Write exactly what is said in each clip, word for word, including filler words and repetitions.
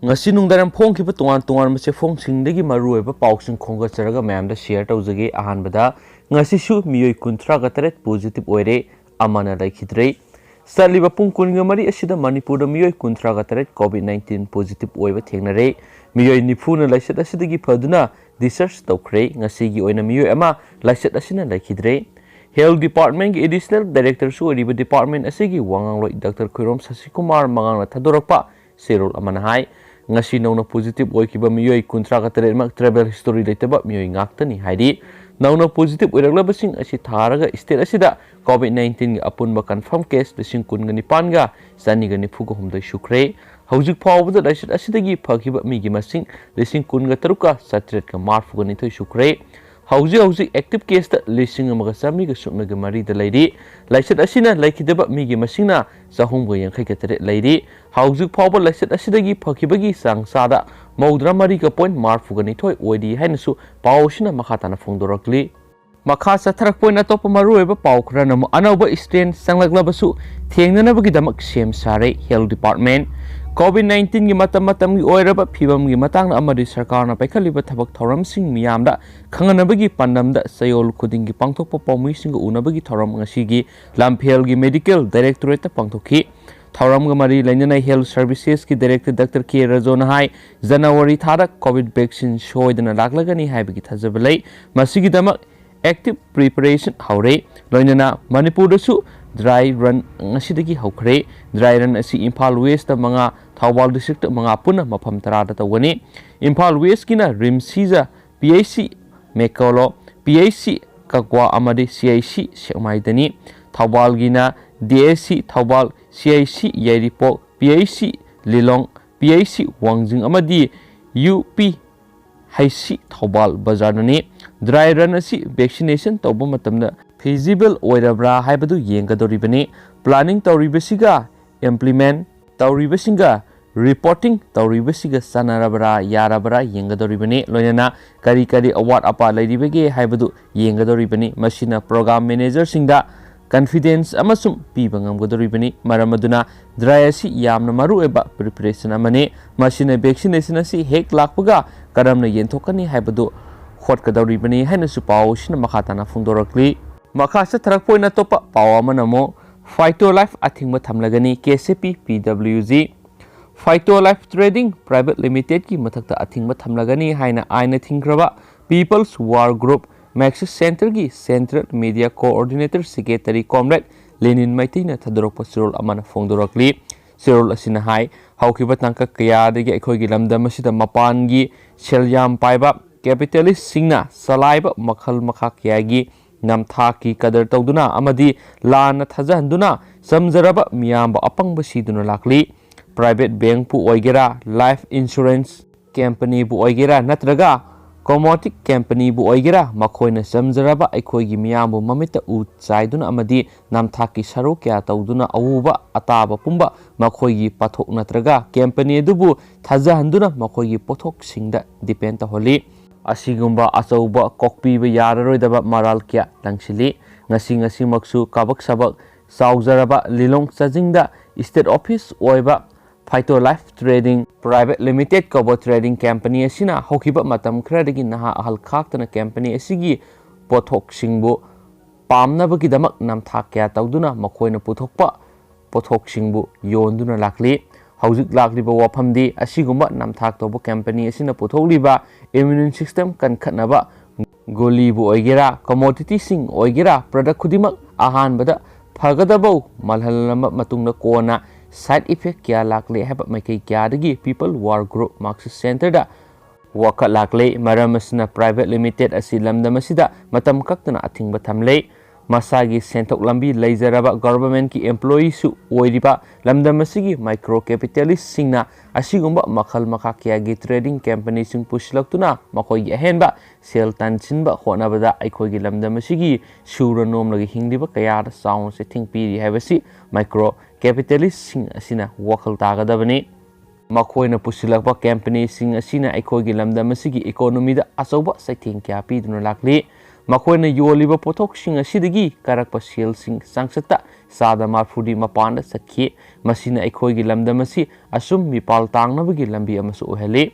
ꯉꯁꯤ ꯅꯨꯡꯗꯥꯡ ꯐꯣꯡꯈꯤꯕ ꯇꯣꯉꯥꯟ ꯇꯣꯉꯥꯟꯕ ꯆꯦꯐꯣꯡꯁꯤꯡꯗꯒꯤ ꯃꯔꯨꯑꯣꯏꯕ ꯄꯥꯎꯁꯤꯡ ꯈꯣꯝꯒꯠꯆꯔꯒ ꯃꯌꯥꯝꯗ ꯁꯤꯌꯔ ꯇꯧꯖꯒꯦ꯫ ꯑꯍꯥꯟꯕꯗ, ꯉꯁꯤꯁꯨ ꯃꯤꯑꯣꯏ ꯀꯨꯟꯊ꯭ꯔꯥꯒ ꯇꯔꯦꯠ ꯄꯣꯖꯤꯇꯤꯚ ꯑꯣꯏꯔꯦ, ꯑꯃꯅ ꯂꯩꯈꯤꯗ꯭ꯔꯦ꯫ ꯆꯠꯂꯤꯕ ꯄꯨꯡ ꯀꯨꯟꯒ ꯃꯔꯤ ꯑꯁꯤꯗ ꯃꯅꯤꯄꯨꯔꯗ ꯃꯤꯑꯣꯏ ꯀꯨꯟꯊ꯭ꯔꯥꯒ ꯇꯔꯦꯠ ꯀꯣꯚꯤꯗ ꯅꯥꯏꯟꯇꯤꯟ ꯄꯣꯖꯤꯇꯤꯚ ꯑꯣꯏꯕ ꯊꯦꯡꯅꯔꯦ꯫ ꯃꯤꯑꯣꯏ ꯅꯤꯐꯨꯅ ꯂꯥꯏꯆꯠ ꯑꯁꯤꯗꯒꯤ ꯐꯗꯨꯅ ꯗꯤꯁꯆꯥꯔꯖ ꯇꯧꯈ꯭ꯔꯦ꯫ ꯉꯁꯤꯒꯤ ꯑꯣꯏꯅ ꯃꯤꯑꯣꯏ ꯑꯃ ꯂꯥꯏꯆꯠ ꯑꯁꯤꯅ ꯂꯩꯈꯤꯗ꯭ꯔꯦ꯫ ꯍꯦꯜꯊ ꯗꯤꯄꯥꯔꯠꯃꯦꯟꯒꯤ ꯑꯦꯗꯤꯁꯅꯦꯜ ꯗꯥꯏꯔꯦꯛꯇꯔꯁꯨ ꯑꯣꯏꯔꯤꯕ ꯗꯤꯄꯥꯔꯠꯃꯦꯟ ꯑꯁꯤꯒꯤ ꯋꯥꯉꯥꯡꯂꯣꯏ ꯗꯥꯛꯇꯔ ꯈꯣꯏꯔꯣꯝ ꯁꯁꯤꯀꯨꯃꯥꯔ ꯃꯉꯥꯡꯅ ꯊꯥꯗꯣꯔꯛꯄ ꯆꯦꯔꯣꯜ ꯑꯃꯅ ꯍꯥꯏ, ꯉꯁꯤ ꯅꯧꯅ ꯄꯣꯖꯤꯇꯤꯚ ꯑꯣꯏꯈꯤꯕ ꯃꯤꯑꯣꯏ ꯀꯨꯟꯊ꯭ꯔꯥꯒ ꯇꯔꯦꯠꯃꯛ ꯇ꯭ꯔꯦꯚꯦꯜ ꯍꯤꯁꯇꯣꯔꯤ ꯂꯩꯇꯕ ꯃꯤꯑꯣꯏ ꯉꯥꯛꯇꯅꯤ ꯍꯥꯏꯔꯤ꯫ ꯅꯧꯅ ꯄꯣꯖꯤꯇꯤꯚ ꯑꯣꯏꯔꯛꯂꯕꯁꯤꯡ ꯑꯁꯤ ꯊꯥꯔꯒ ꯁ꯭ꯇꯦꯠ ꯑꯁꯤꯗ ꯀꯣꯚꯤꯗ ꯅꯥꯏꯟꯇꯤꯟꯒꯤ ꯑꯄꯨꯟꯕ ꯀꯟꯐꯥꯔꯝ ꯀꯦꯁ ꯂꯤꯁꯤꯡ ꯀꯨꯟꯒ ꯅꯤꯄꯥꯟꯒ ꯆꯅꯤꯒ ꯅꯤꯐꯨꯒ ꯍꯨꯝꯗꯣꯏ ꯁꯨꯈ꯭ꯔꯦ꯫ ꯍꯧꯖꯤꯛ ꯐꯥꯎꯕꯗ ꯂꯥꯏꯆꯠ ꯑꯁꯤꯗꯒꯤ ꯐꯈꯤꯕ ꯃꯤꯒꯤ ꯃꯁꯤꯡ ꯂꯤꯁꯤꯡ ꯀꯨꯟꯒ ꯇꯔꯨꯛꯀ ꯆꯥꯇ꯭ꯔꯦꯠꯀ ꯃꯔꯤꯐꯨꯒ ꯅꯤꯊꯣꯏ ꯁꯨꯈ꯭ꯔꯦ꯫ ꯍꯧꯖꯤꯛ ꯍꯧꯖꯤꯛ ꯑꯦꯛꯇꯤꯚ ꯀꯦꯁꯇ ꯂꯤꯁꯤꯡ ꯑꯃꯒ ꯆꯥꯃꯔꯤꯒ ꯁꯨꯞꯅꯒ ꯃꯔꯤꯗ ꯂꯩꯔꯤ꯫ ꯂꯥꯏꯆꯠ ꯑꯁꯤꯅ ꯂꯩꯈꯤꯗꯕ ꯃꯤꯒꯤ ꯃꯁꯤꯡꯅ ꯆꯍꯨꯝꯒ ꯌꯥꯡꯈꯩꯒ ꯇꯔꯦꯠ ꯂꯩꯔꯤ꯫ ꯍꯧꯖꯤꯛ ꯐꯥꯎꯕ ꯂꯥꯏꯆꯠ ꯑꯁꯤꯗꯒꯤ ꯐꯈꯤꯕꯒꯤ ꯆꯥꯡ ꯆꯥꯗ ꯃꯧꯗ꯭ꯔꯥ ꯃꯔꯤꯒ ꯄꯣꯏꯟ ꯃꯔꯤꯐꯨꯒ ꯅꯤꯊꯣꯏ ꯑꯣꯏꯔꯤ ꯍꯥꯏꯅꯁꯨ ꯄꯥꯎ ꯑꯁꯤꯅ ꯃꯈꯥ ꯇꯥꯅ ꯐꯣꯡꯗꯣꯔꯛꯂꯤ꯫ ꯃꯈꯥ ꯆꯠꯊꯔꯛꯄ ꯑꯣꯏꯅ ꯑꯇꯣꯞꯄ ꯃꯔꯨꯑꯣꯏꯕ ꯄꯥꯎ ꯈꯔꯅ ꯑꯃꯨꯛ ꯑꯅꯧꯕ ꯏꯁꯇ꯭ꯔꯦꯟ ꯆꯪꯂꯛꯂꯕꯁꯨ ꯊꯦꯡꯅꯅꯕꯒꯤꯗꯃꯛ ꯁꯦꯝ ꯁꯥꯔꯦ ꯍꯦꯜꯊ ꯗꯤꯄꯥꯔꯠꯃꯦꯟ꯫ ꯀꯣꯚꯤꯗ ꯅꯥꯏꯟꯇꯤꯟꯒꯤ ꯃꯇꯝ ꯃꯇꯝꯒꯤ ꯑꯣꯏꯔꯕ ꯐꯤꯕꯝꯒꯤ ꯃꯇꯥꯡꯗ ꯑꯃꯗꯤ ꯁꯔꯀꯥꯔꯅ ꯄꯥꯏꯈꯠꯂꯤꯕ ꯊꯕꯛ ꯊꯧꯔꯝꯁꯤꯡ ꯃꯤꯌꯥꯝꯗ ꯈꯪꯍꯟꯅꯕꯒꯤ ꯄꯥꯟꯗꯝꯗ ꯆꯌꯣꯜ ꯈꯨꯗꯤꯡꯒꯤ ꯄꯥꯡꯊꯣꯛꯄ ꯄꯥꯎꯃꯤꯁꯤꯡꯒ ꯎꯅꯕꯒꯤ ꯊꯧꯔꯝ ꯉꯁꯤꯒꯤ ꯂꯝꯐꯦꯜꯒꯤ ꯃꯦꯗꯤꯀꯦꯜ ꯗꯥꯏꯔꯦꯛꯇꯣꯔꯦꯠꯇ ꯄꯥꯡꯊꯣꯛꯈꯤ꯫ ꯊꯧꯔꯝꯒ ꯃꯔꯤ ꯂꯩꯅꯅ ꯍꯦꯜꯊ ꯁꯔꯚꯤꯁꯦꯁꯀꯤ ꯗꯥꯏꯔꯦꯛꯇꯔ ꯗꯥꯛꯇꯔ ꯀꯦ ꯔꯖꯣꯅ ꯍꯥꯏ, ꯖꯅꯋꯥꯔꯤ ꯊꯥꯗ ꯀꯣꯚꯤꯗ ꯚꯦꯛꯁꯤꯟ ꯁꯣꯏꯗꯅ ꯂꯥꯛꯂꯒꯅꯤ ꯍꯥꯏꯕꯒꯤ ꯊꯥꯖꯕ ꯂꯩ꯫ ꯃꯁꯤꯒꯤꯗꯃꯛ ꯑꯦꯛꯇꯤꯚ ꯄ꯭ꯔꯤꯄꯦꯔꯦꯁꯟ ꯍꯧꯔꯦ꯫ ꯂꯣꯏꯅꯅ ꯃꯅꯤꯄꯨꯔꯗꯁꯨ ꯗ꯭ꯔꯥꯏ ꯔꯟ ꯉꯁꯤꯗꯒꯤ ꯍꯧꯈ꯭ꯔꯦ꯫ ꯗ꯭ꯔꯥꯏ ꯔꯟ ꯑꯁꯤ ꯏꯝꯐꯥꯜ ꯋꯦꯁꯇ ꯃꯉꯥ, ꯊꯧꯕꯥꯜ ꯗꯤꯁꯇ꯭ꯔꯤꯛꯇ ꯃꯉꯥ, ꯄꯨꯟꯅ ꯃꯐꯝ ꯇꯔꯥꯗ ꯇꯧꯒꯅꯤ꯫ ꯏꯝꯐꯥꯜ ꯋꯦꯁꯀꯤꯅ ꯔꯤꯝꯁ ꯁꯤꯖ, ꯄꯤ ꯑꯩꯆ ꯁꯤ ꯃꯦꯀꯣꯂꯣ, ꯄꯤ ꯑꯩꯆ ꯁꯤ ꯀꯛꯋꯥ ꯑꯃꯗꯤ C I C ꯁꯦꯛꯃꯥꯏꯗꯅꯤ꯫ ꯊꯧꯕꯥꯜꯒꯤꯅ D H ꯁꯤ Thoubal, C I C Yairipok, P H ꯁꯤ ꯂꯤꯂꯣꯡ, ꯄꯤ ꯑꯩꯆ ꯁꯤ ꯋꯥꯡꯖꯤꯡ ꯑꯃꯗꯤ ꯌꯨ ꯄꯤ ꯍꯩꯁ ꯁꯤ ꯊꯧꯕꯥꯜ ꯕꯖꯥꯔꯗꯅꯤ꯫ ꯗ꯭ꯔꯥꯏ ꯔꯟ ꯑꯁꯤ ꯚꯦꯛꯁꯤꯅꯦꯁꯟ ꯇꯧꯕ ꯃꯇꯝꯗ ꯐꯤꯖꯤꯕꯜ ꯑꯣꯏꯔꯕ꯭ꯔꯥ ꯍꯥꯏꯕꯗꯨ ꯌꯦꯡꯒꯗꯧꯔꯤꯕꯅꯤ꯫ ꯄ꯭ꯂꯥꯅꯤꯡ ꯇꯧꯔꯤꯕꯁꯤꯒ ꯏꯝꯄ꯭ꯂꯤꯃꯦꯟ ꯇꯧꯔꯤꯕꯁꯤꯡꯒ ꯔꯤꯄꯣꯔꯇꯤꯡ ꯇꯧꯔꯤꯕꯁꯤꯒ ꯆꯥꯟꯅꯔꯕ꯭ꯔꯥ, ꯌꯥꯔꯕ꯭ꯔꯥ ꯌꯦꯡꯒꯗꯧꯔꯤꯕꯅꯤ꯫ ꯂꯣꯏꯅꯅ ꯀꯔꯤ ꯀꯔꯤ ꯑꯋꯥꯠ ꯑꯄꯥ ꯂꯩꯔꯤꯕꯒꯦ ꯍꯥꯏꯕꯗꯨ ꯌꯦꯡꯒꯗꯧꯔꯤꯕꯅꯤ꯫ ꯃꯁꯤꯅ ꯄ꯭ꯔꯣꯒ꯭ꯔꯥꯝ ꯃꯦꯅꯦꯖꯔꯁꯤꯡꯗ confidence ꯑꯃꯁꯨꯡ ꯄꯤꯕ ꯉꯝꯒꯗꯧꯔꯤꯕꯅꯤ꯫ ꯃꯔꯝ ꯑꯗꯨꯅ dry ꯑꯁꯤ ꯌꯥꯝꯅ ꯃꯔꯨꯑꯣꯏꯕ preparation ꯑꯃꯅꯤ꯫ ꯃꯁꯤꯅ vaccination ꯑꯁꯤ ꯍꯦꯛ ꯂꯥꯛꯄꯒ ꯀꯔꯝꯅ ꯌꯦꯟꯊꯣꯛꯀꯅꯤ ꯍꯥꯏꯕꯗꯨ ꯍꯣꯠꯀꯗꯧꯔꯤꯕꯅꯤ ꯍꯥꯏꯅꯁꯨ ꯄꯥꯎ ꯑꯁꯤꯅ ꯃꯈꯥ ꯇꯥꯅ ꯐꯣꯡꯗꯣꯔꯛꯂꯤ꯫ ꯃꯈꯥ ꯆꯠꯊꯔꯛꯄ ꯑꯣꯏꯅ ꯑꯇꯣꯞꯄ ꯄꯥꯎ ꯑꯃꯅ ꯑꯃꯨꯛ Phytolife ꯑꯊꯤꯡꯕ ꯊꯝꯂꯒꯅꯤ, K C P P W G꯫ Phytolife Trading Private Limited ꯀꯤ ꯃꯊꯛꯇ ꯑꯊꯤꯡꯕ ꯊꯝꯂꯒꯅꯤ ꯍꯥꯏꯅ ꯑꯥꯏꯟꯅ ꯊꯤꯡꯈ꯭ꯔꯕ People's War Group Maxis Center ꯒꯤ Central Media Coordinator Secretary Comrade ꯂꯦꯅꯤꯟ ꯃꯩꯇꯩꯅ ꯊꯥꯗꯣꯔꯛꯄ ꯆꯦꯔꯣꯜ ꯑꯃꯅ ꯐꯣꯡꯗꯣꯔꯛꯂꯤ꯫ ꯆꯦꯔꯣꯜ ꯑꯁꯤꯅ ꯍꯥꯏ, ꯍꯧꯈꯤꯕ ꯇꯥꯡꯀꯛ ꯀꯌꯥꯗꯒꯤ ꯑꯩꯈꯣꯏꯒꯤ ꯂꯝꯗꯝ ꯑꯁꯤꯗ ꯃꯄꯥꯟꯒꯤ ꯁꯦꯜ ꯌꯥꯝ ꯄꯥꯏꯕ capitalist ꯁꯤꯡꯅ ꯆꯂꯥꯏꯕ ꯃꯈꯜ ꯃꯈꯥ ꯀꯌꯥꯒꯤ ꯅꯝꯊꯥꯛꯀꯤ ꯀꯗꯔ ꯇꯧꯗꯨꯅ ꯑꯃꯗꯤ ꯂꯥꯟꯅ ꯊꯥꯖꯍꯟꯗꯨꯅ ꯆꯝꯖꯔꯕ ꯃꯤꯌꯥꯝꯕꯨ ꯑꯄꯪꯕ ꯁꯤꯗꯨꯅ ꯂꯥꯛꯂꯤ꯫ Private bank ꯄꯨ ꯑꯣꯏꯒꯦꯔꯥ, life insurance company ꯕꯨ ꯑꯣꯏꯒꯦꯔꯥ, ꯅꯠꯇ꯭ꯔꯒ commodity company ꯕꯨ ꯑꯣꯏꯒꯦꯔꯥ, ꯃꯈꯣꯏꯅ ꯆꯝꯖꯔꯕ ꯑꯩꯈꯣꯏꯒꯤ ꯃꯤꯌꯥꯝꯕꯨ ꯃꯃꯤꯠꯇ ꯎ ꯆꯥꯏꯗꯨꯅ ꯑꯃꯗꯤ ꯅꯝꯊꯥꯛꯀꯤ ꯁꯔꯨ ꯀꯌꯥ ꯇꯧꯗꯨꯅ ꯑꯎꯕ ꯑꯇꯥꯕ ꯄꯨꯝꯕ ꯃꯈꯣꯏꯒꯤ ꯄꯣꯠꯊꯣꯛ ꯅꯠꯇ꯭ꯔꯒ company ꯑꯗꯨꯕꯨ ꯊꯥꯖꯍꯟꯗꯨꯅ ꯃꯈꯣꯏꯒꯤ ꯄꯣꯠꯊꯣꯛꯁꯤꯡꯗ depend ꯇꯧꯍꯜꯂꯤ꯫ ꯑꯁꯤꯒꯨꯝꯕ ꯑꯆꯧꯕ ꯀꯣꯛꯄꯤꯕ ꯌꯥꯔꯔꯣꯏꯗꯕ ꯃꯔꯥꯜ ꯀꯌꯥ ꯂꯪꯁꯤꯜꯂꯤ꯫ ꯉꯁꯤ ꯉꯁꯤꯃꯛꯁꯨ ꯀꯥꯕꯛ ꯁꯥꯕꯛ ꯆꯥꯎꯖꯔꯕ ꯂꯤꯂꯣꯡ ꯆꯥꯖꯤꯡꯗ state office ꯑꯣꯏꯕ Phytolife Trading Private Limited ꯀꯧꯕ trading company ꯑꯁꯤꯅ ꯍꯧꯈꯤꯕ ꯃꯇꯝ ꯈꯔꯗꯒꯤ ꯅꯍꯥ ꯑꯍꯜ ꯈꯥꯛꯇꯅ company ꯑꯁꯤꯒꯤ ꯄꯣꯠꯊꯣꯛꯁꯤꯡꯕꯨ ꯄꯥꯝꯅꯕꯒꯤꯗꯃꯛ ꯅꯝꯊꯥꯛ ꯀꯌꯥ ꯇꯧꯗꯨꯅ ꯃꯈꯣꯏꯅ ꯄꯨꯊꯣꯛꯄ ꯄꯣꯠꯊꯣꯛꯁꯤꯡꯕꯨ ꯌꯣꯟꯗꯨꯅ ꯂꯥꯛꯂꯤ꯫ ꯍꯧꯖꯤꯛ ꯂꯥꯛꯂꯤꯕ ꯋꯥꯐꯝꯗꯤ ꯑꯁꯤꯒꯨꯝꯕ ꯅꯝꯊꯥꯛ ꯇꯧꯕ company ꯑꯁꯤꯅ ꯄꯨꯊꯣꯛꯂꯤꯕ immune system ꯀꯟꯈꯠꯅꯕ ꯒꯨꯂꯤꯕꯨ ꯑꯣꯏꯒꯦꯔꯥ, commodity ꯁꯤꯡ ꯑꯣꯏꯒꯦꯔꯥ, product ꯈꯨꯗꯤꯡꯃꯛ ꯑꯍꯥꯟꯕꯗ ꯐꯒꯗꯕꯧ ꯃꯥꯜꯍꯜꯂꯕ ꯃꯇꯨꯡꯗ ꯀꯣꯟꯅ side effect ꯀꯌꯥ ꯂꯥꯛꯂꯦ ꯍꯥꯏꯕ ꯃꯥꯏꯀꯩ ꯀꯌꯥꯗꯒꯤ People War Group Maxis Center ꯗ ꯋꯥꯀꯠ ꯂꯥꯛꯂꯦ꯫ ꯃꯔꯝ ꯑꯁꯤꯅ private limited ꯑꯁꯤ ꯂꯝꯗꯝ ꯑꯁꯤꯗ ꯃꯇꯝ ꯀꯛꯇꯅ ꯑꯊꯤꯡꯕ ꯊꯝꯂꯦ꯫ ꯃꯁꯥꯒꯤ ꯁꯦꯟꯊꯣꯛ ꯂꯝꯕꯤ ꯂꯩꯖꯔꯕ government ꯀꯤ employee ꯁꯨ ꯑꯣꯏꯔꯤꯕ ꯂꯝꯗꯝ ꯑꯁꯤꯒꯤ micro capitalist ꯁꯤꯡꯅ ꯑꯁꯤꯒꯨꯝꯕ ꯃꯈꯜ ꯃꯈꯥ ꯀꯌꯥꯒꯤ trading company ꯁꯤꯡ ꯄꯨꯁꯤꯜꯂꯛꯇꯨꯅ ꯃꯈꯣꯏꯒꯤ ꯑꯍꯦꯟꯕ ꯁꯦꯜ ꯇꯥꯟꯁꯤꯟꯕ ꯍꯣꯠꯅꯕꯗ ꯑꯩꯈꯣꯏꯒꯤ ꯂꯝꯗꯝ ꯑꯁꯤꯒꯤ ꯁꯨꯔ ꯅꯣꯝꯂꯒ ꯍꯤꯡꯂꯤꯕ ꯀꯌꯥꯗ ꯆꯥꯎꯅ ꯆꯩꯊꯦꯡ ꯄꯤꯔꯤ ꯍꯥꯏꯕꯁꯤ micro capitalist ꯁꯤꯡ ꯑꯁꯤꯅ ꯋꯥꯈꯜ ꯇꯥꯒꯗꯕꯅꯤ꯫ ꯃꯈꯣꯏꯅ ꯄꯨꯁꯤꯜꯂꯛꯄ company ꯁꯤꯡ ꯑꯁꯤꯅ ꯑꯩꯈꯣꯏꯒꯤ ꯂꯝꯗꯝ ꯑꯁꯤꯒꯤ economy ꯗ ꯑꯆꯧꯕ ꯆꯩꯊꯦꯡ ꯀꯌꯥ ꯄꯤꯗꯨꯅ ꯂꯥꯛꯂꯤ꯫ ꯃꯈꯣꯏꯅ ꯌꯣꯜꯂꯤꯕ ꯄꯣꯠꯊꯣꯛꯁꯤꯡ ꯑꯁꯤꯗꯒꯤ ꯀꯥꯔꯛꯄ ꯁꯦꯜꯁꯤꯡ ꯆꯥꯡꯆꯠꯇ ꯆꯥꯗ ꯃꯔꯤꯐꯨꯗꯤ ꯃꯄꯥꯟꯗ ꯆꯠꯈꯤ꯫ ꯃꯁꯤꯅ ꯑꯩꯈꯣꯏꯒꯤ ꯂꯝꯗꯝ ꯑꯁꯤ ꯑꯁꯨꯝ ꯃꯤꯄꯥꯜ ꯇꯥꯡꯅꯕꯒꯤ ꯂꯝꯕꯤ ꯑꯃꯁꯨ ꯑꯣꯏꯍꯜꯂꯤ꯫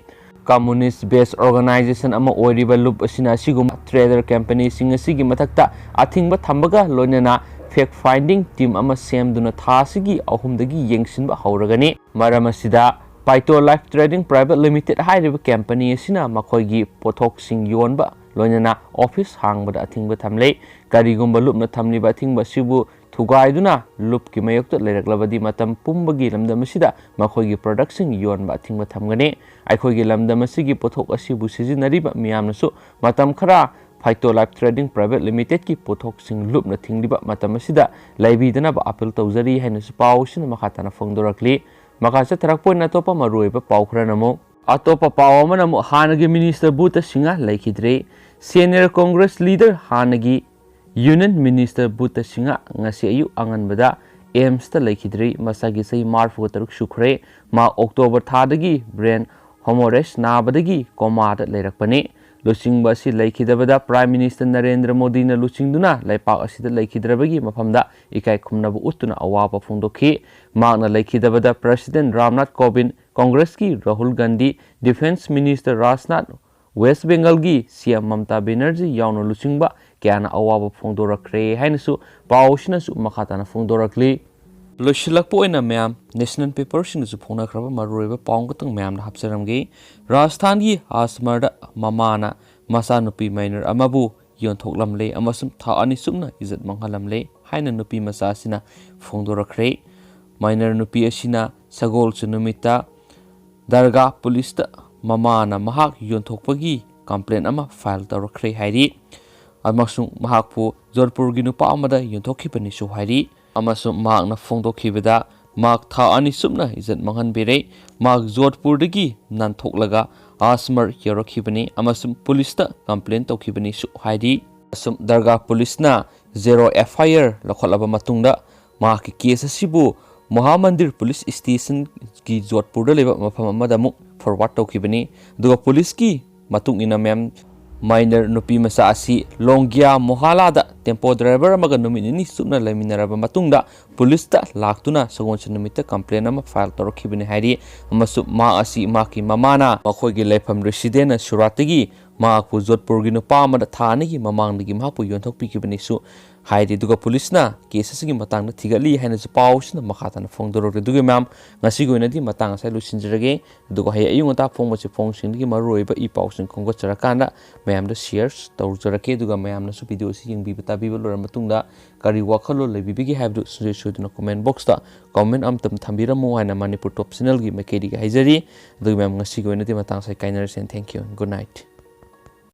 Communist based organization ꯑꯃ ꯑꯣꯏꯔꯤꯕ ꯂꯨꯞ ꯑꯁꯤꯅ ꯑꯁꯤꯒꯨꯝꯕ trader companyꯁꯤꯡ ꯑꯁꯤꯒꯤ ꯃꯊꯛꯇ ꯑꯊꯤꯡꯕ ꯊꯝꯕꯒ ꯂꯣꯏꯅꯅ fact finding team ꯑꯃ ꯁꯦꯝꯗꯨꯅ ꯊꯥ ꯑꯁꯤꯒꯤ ꯑꯍꯨꯝꯗꯒꯤ ꯌꯦꯡꯁꯤꯟꯕ ꯍꯧꯔꯒꯅꯤ꯫ ꯃꯔꯝ ꯑꯁꯤꯗ, Phyto Life Trading Private Limited ꯍꯥꯏꯔꯤꯕ company ꯑꯁꯤꯅ ꯃꯈꯣꯏꯒꯤ ꯄꯣꯠꯊꯣꯛꯁꯤꯡ ꯌꯣꯟꯕ ꯂꯣꯏꯅꯅ office ꯍꯥꯡꯕꯗ ꯑꯊꯤꯡꯕ ꯊꯝꯂꯦ꯫ ꯀꯔꯤꯒꯨꯝꯕ ꯂꯨꯞꯅ ꯊꯝꯂꯤꯕ ꯑꯊꯤꯡꯕ ꯑꯁꯤꯕꯨ ꯊꯨꯒꯥꯏꯗꯨꯅ ꯂꯨꯞꯀꯤ ꯃꯥꯌꯣꯛꯇ ꯂꯩꯔꯛꯂꯕꯗꯤ, ꯃꯇꯝ ꯄꯨꯝꯕꯒꯤ ꯂꯝꯗꯝ ꯑꯁꯤꯗ ꯃꯈꯣꯏꯒꯤ productꯁꯤꯡ ꯌꯣꯟꯕ ꯑꯊꯤꯡꯕ ꯊꯝꯒꯅꯤ꯫ ꯑꯩꯈꯣꯏꯒꯤ ꯂꯝꯗꯝ ꯑꯁꯤꯒꯤ ꯄꯣꯠꯊꯣꯛ ꯑꯁꯤꯕꯨ ꯁꯤꯖꯤꯟꯅꯔꯤꯕ ꯃꯤꯌꯥꯝꯅꯁꯨ ꯃꯇꯝ ꯈꯔ Phyto Life Trading Private Limitedꯀꯤ ꯄꯣꯠꯊꯣꯛꯁꯤꯡ ꯂꯨꯞꯅ ꯊꯤꯡꯂꯤꯕ ꯃꯇꯝ ꯑꯁꯤꯗ ꯂꯩꯕꯤꯗꯅꯕ appeal ꯇꯧꯖꯔꯤ ꯍꯥꯏꯅꯁꯨ ꯄꯥꯎ ꯑꯁꯤꯅ ꯃꯈꯥ ꯇꯥꯅ ꯐꯣꯡꯗꯣꯔꯛꯂꯤ꯫ ꯃꯈꯥ ꯆꯠꯊꯔꯛꯄ ꯑꯣꯏꯅ ꯑꯇꯣꯞꯄ ꯃꯔꯨꯑꯣꯏꯕ ꯄꯥꯎ ꯈꯔꯅ ꯑꯃꯨꯛ, ꯑꯇꯣꯞꯄ ꯄꯥꯎ ꯑꯃꯅ ꯑꯃꯨꯛ ꯍꯥꯟꯅꯒꯤ minister ꯕꯨꯙ ꯁꯤꯡꯍ ꯂꯩꯈꯤꯗ꯭ꯔꯦ꯫ Senior Congress leader ꯍꯥꯟꯅꯒꯤ Union Minister ꯕꯨꯙ ꯁꯤꯡꯍ ꯉꯁꯤ ꯑꯌꯨꯛ ꯑꯉꯟꯕꯗ AIIMSꯇ ꯂꯩꯈꯤꯗ꯭ꯔꯦ꯫ ꯃꯁꯥꯒꯤ ꯆꯍꯤ ꯃꯔꯤꯐꯨꯇꯔꯨꯛ ꯁꯨꯈ꯭ꯔꯦ꯫ ꯃꯍꯥꯛ October ꯊꯥꯗꯒꯤ brain hemorrhage ꯅꯥꯕꯗꯒꯤ comaꯗ ꯂꯩꯔꯛꯄꯅꯤ꯫ ꯂꯨꯆꯤꯡꯕ ꯑꯁꯤ ꯂꯩꯈꯤꯗꯕꯗ Prime Minister ꯅꯔꯦꯟꯗ꯭ꯔ ꯃꯣꯗꯤꯅ ꯂꯨꯆꯤꯡꯗꯨꯅ ꯂꯩꯄꯥꯛ ꯑꯁꯤꯗ ꯂꯩꯈꯤꯗ꯭ꯔꯕꯒꯤ ꯃꯐꯝꯗ ꯏꯀꯥꯏ ꯈꯨꯝꯅꯕ ꯎꯠꯇꯨꯅ ꯑꯋꯥꯕ ꯐꯣꯡꯗꯣꯛꯈꯤ꯫ ꯃꯍꯥꯛꯅ ꯂꯩꯈꯤꯗꯕꯗ President Ramnath ꯀꯣꯕꯤꯟꯗ, Congressꯀꯤ Rahul Gandhi, Defence Minister Rajnath, West Bengalꯒꯤ CM ꯃꯃꯇꯥ Banerjee ꯌꯥꯎꯅ ꯂꯨꯆꯤꯡꯕ ꯀꯌꯥꯅ ꯑꯋꯥꯕ ꯐꯣꯡꯗꯣꯔꯛꯈ꯭ꯔꯦ ꯍꯥꯏꯅꯁꯨ ꯄꯥꯎ ꯑꯁꯤꯅꯁꯨ ꯃꯈꯥ ꯇꯥꯅ ꯐꯣꯡꯗꯣꯔꯛꯂꯤ꯫ ꯂꯣꯏꯁꯤꯜꯂꯛꯄ ꯑꯣꯏꯅ ꯃꯌꯥꯝ, national paperꯁꯤꯡꯗꯁꯨ ꯐꯣꯡꯅꯈ꯭ꯔꯕ ꯃꯔꯨꯑꯣꯏꯕ ꯄꯥꯎ ꯑꯃꯈꯛꯇꯪ ꯃꯌꯥꯝꯗ ꯍꯥꯞꯆꯔꯝꯒꯦ꯫ ꯔꯥꯖꯁꯊꯥꯟꯒꯤ ꯑꯖꯃꯔꯗ ꯃꯃꯥꯅ ꯃꯆꯥꯅꯨꯄꯤ minor ꯑꯃꯕꯨ ꯌꯣꯟꯊꯣꯛꯂꯝꯂꯦ ꯑꯃꯁꯨꯡ ꯊꯥ ꯑꯅꯤ ꯆꯨꯞꯅ ꯏꯖꯠ ꯃꯥꯡꯍꯜꯂꯝꯂꯦ ꯍꯥꯏꯅ ꯅꯨꯄꯤ ꯃꯆꯥ ꯑꯁꯤꯅ ꯐꯣꯡꯗꯣꯔꯛꯈ꯭ꯔꯦ꯫ Minor ꯅꯨꯄꯤ ꯑꯁꯤꯅ ꯁꯒꯣꯜꯁꯦꯟ ꯅꯨꯃꯤꯠꯇ ꯗꯔꯒꯥ ꯄꯨꯂꯤꯁꯇ ꯃꯃꯥꯅ ꯃꯍꯥꯛ ꯌꯣꯟꯊꯣꯛꯄꯒꯤ complaint ꯑꯃ file ꯇꯧꯔꯛꯈ꯭ꯔꯦ ꯍꯥꯏꯔꯤ꯫ ꯑꯃꯁꯨꯡ ꯃꯍꯥꯛꯄꯨ ꯖꯣꯙꯄꯨꯔꯒꯤ ꯅꯨꯄꯥ ꯑꯃꯗ ꯌꯣꯟꯊꯣꯛꯈꯤꯕꯅꯤꯁꯨ ꯍꯥꯏꯔꯤ꯫ ꯑꯃꯁꯨꯡ ꯃꯍꯥꯛꯅ ꯐꯣꯡꯗꯣꯛꯈꯤꯕꯗ, ꯃꯍꯥꯛ ꯊꯥ ꯑꯅꯤ ꯆꯨꯞꯅ ꯏꯖꯠ ꯃꯥꯡꯍꯟꯕꯤꯔꯦ꯫ ꯃꯍꯥꯛ ꯖꯣꯙꯄꯨꯔꯗꯒꯤ ꯅꯥꯟꯊꯣꯛꯂꯒ ꯑꯖꯃꯔ ꯌꯧꯔꯛꯈꯤꯕꯅꯤ ꯑꯃꯁꯨꯡ ꯄꯨꯂꯤꯁꯇ complaint ꯇꯧꯈꯤꯕꯅꯤꯁꯨ ꯍꯥꯏꯔꯤ꯫ ꯑꯃꯁꯨꯡ ꯗꯔꯒꯥ ꯄꯨꯂꯤꯁꯅ zero FIR ꯂꯧꯈꯠꯂꯕ ꯃꯇꯨꯡꯗ, ꯃꯍꯥꯛꯀꯤ case ꯑꯁꯤꯕꯨ ꯃꯍꯥꯃꯟꯗꯤꯔ ꯄꯨꯂꯤꯁ ꯁ꯭ꯇꯦꯁꯟꯒꯤ ꯖꯣꯙꯄꯨꯔꯗ ꯂꯩꯕ ꯃꯐꯝ ꯑꯃꯗ ꯑꯃꯨꯛ forward ꯇꯧꯈꯤꯕꯅꯤ꯫ ꯑꯗꯨꯒ ꯄꯨꯂꯤꯁꯀꯤ ꯃꯇꯨꯡ ꯏꯟꯅ ꯃꯌꯥꯝ, Minor ꯅꯨꯄꯤ ꯃꯆꯥ ꯑꯁꯤ ꯂꯣꯡꯒꯤꯌꯥ ꯃꯣꯍꯥꯂꯥꯗ ꯇꯦꯝꯄꯣ ꯗ꯭ꯔꯥꯏꯚꯔ ꯑꯃꯒ ꯅꯨꯃꯤꯠ ꯅꯤꯅꯤ ꯆꯨꯞꯅ ꯂꯩꯃꯤꯟꯅꯔꯕ ꯃꯇꯨꯡꯗ ꯄꯨꯂꯤꯁꯇ ꯂꯥꯛꯇꯨꯅ ꯁꯒꯣꯜꯁꯦꯟ ꯅꯨꯃꯤꯠꯇ ꯀꯝꯄ꯭ꯂꯦꯟ ꯑꯃ ꯐꯥꯏꯜ ꯇꯧꯔꯛꯈꯤꯕꯅꯤ ꯍꯥꯏꯔꯤ꯫ ꯑꯃꯁꯨꯡ ꯃꯍꯥꯛ ꯑꯁꯤ ꯃꯍꯥꯛꯀꯤ ꯃꯃꯥꯅ ꯃꯈꯣꯏꯒꯤ ꯂꯩꯐꯝ ꯔꯦꯁꯤꯗꯦꯟꯅ ꯁꯨꯔꯥꯠꯇꯒꯤ ꯃꯍꯥꯛꯄꯨ ꯖꯣꯙꯄꯨꯔꯒꯤ ꯅꯨꯄꯥ ꯑꯃꯗ ꯊꯥ ꯑꯅꯤꯒꯤ ꯃꯃꯥꯡꯗꯒꯤ ꯃꯍꯥꯛꯄꯨ ꯌꯣꯟꯊꯣꯛꯄꯤꯈꯤꯕꯅꯤꯁꯨ ꯍꯥꯏꯔꯤ꯫ ꯑꯗꯨꯒ ꯄꯨꯂꯤꯁꯅ ꯀꯦꯁ ꯑꯁꯤꯒꯤ ꯃꯇꯥꯡꯗ ꯊꯤꯒꯠꯂꯤ ꯍꯥꯏꯅꯁꯨ ꯄꯥꯎꯁꯤꯅ ꯃꯈꯥ ꯇꯥꯅ ꯐꯣꯡꯗꯣꯔꯛꯂꯤ꯫ ꯑꯗꯨꯒ ꯃꯌꯥꯝ, ꯉꯁꯤꯒꯤ ꯑꯣꯏꯅꯗꯤ ꯃꯇꯥꯡ ꯑꯁꯤꯗ ꯂꯣꯏꯁꯤꯟꯖꯔꯒꯦ꯫ ꯑꯗꯨꯒ ꯍꯌꯦꯡ ꯑꯌꯨꯛ ꯉꯟꯇꯥ ꯐꯣꯡꯕꯁꯤ ꯐꯣꯡꯁꯤꯡꯗꯒꯤ ꯃꯔꯨꯑꯣꯏꯕ ꯏ ꯄꯥꯎꯁꯤꯡ ꯈꯣꯝꯒꯠꯆꯔꯀꯥꯟꯗ ꯃꯌꯥꯝꯗ ꯁꯤꯌꯔ ꯇꯧꯖꯔꯛꯀꯦ꯫ ꯑꯗꯨꯒ ꯃꯌꯥꯝꯅꯁꯨ ꯚꯤꯗꯤꯑꯣ ꯑꯁꯤ ꯌꯦꯡꯕꯤꯕ ꯇꯥꯕꯤꯕ ꯂꯣꯏꯔꯕ ꯃꯇꯨꯡꯗ ꯀꯔꯤ ꯋꯥꯈꯜꯂꯣꯟ ꯂꯩꯕꯤꯕꯒꯦ ꯍꯥꯏꯕꯗꯨ ꯁꯨꯡꯁꯣꯏ ꯁꯣꯏꯗꯅ ꯀꯣꯃꯦꯟ ꯕꯣꯛꯁꯇ ꯀꯣꯃꯦꯟ ꯑꯃꯇꯪ ꯊꯝꯕꯤꯔꯝꯃꯨ ꯍꯥꯏꯅ ꯃꯅꯤꯄꯨꯔ ꯇꯣꯞ ꯆꯦꯅꯦꯜꯒꯤ ꯃꯥꯏꯀꯩꯗꯒꯤ ꯍꯥꯏꯖꯔꯤ꯫ ꯑꯗꯨꯒ ꯃꯌꯥꯝ, ꯉꯁꯤꯒꯤ ꯑꯣꯏꯅꯗꯤ ꯃꯇꯥꯡ ꯑꯁꯤꯗ ꯀꯥꯏꯅꯔꯁꯦ꯫ Thank you, good night꯫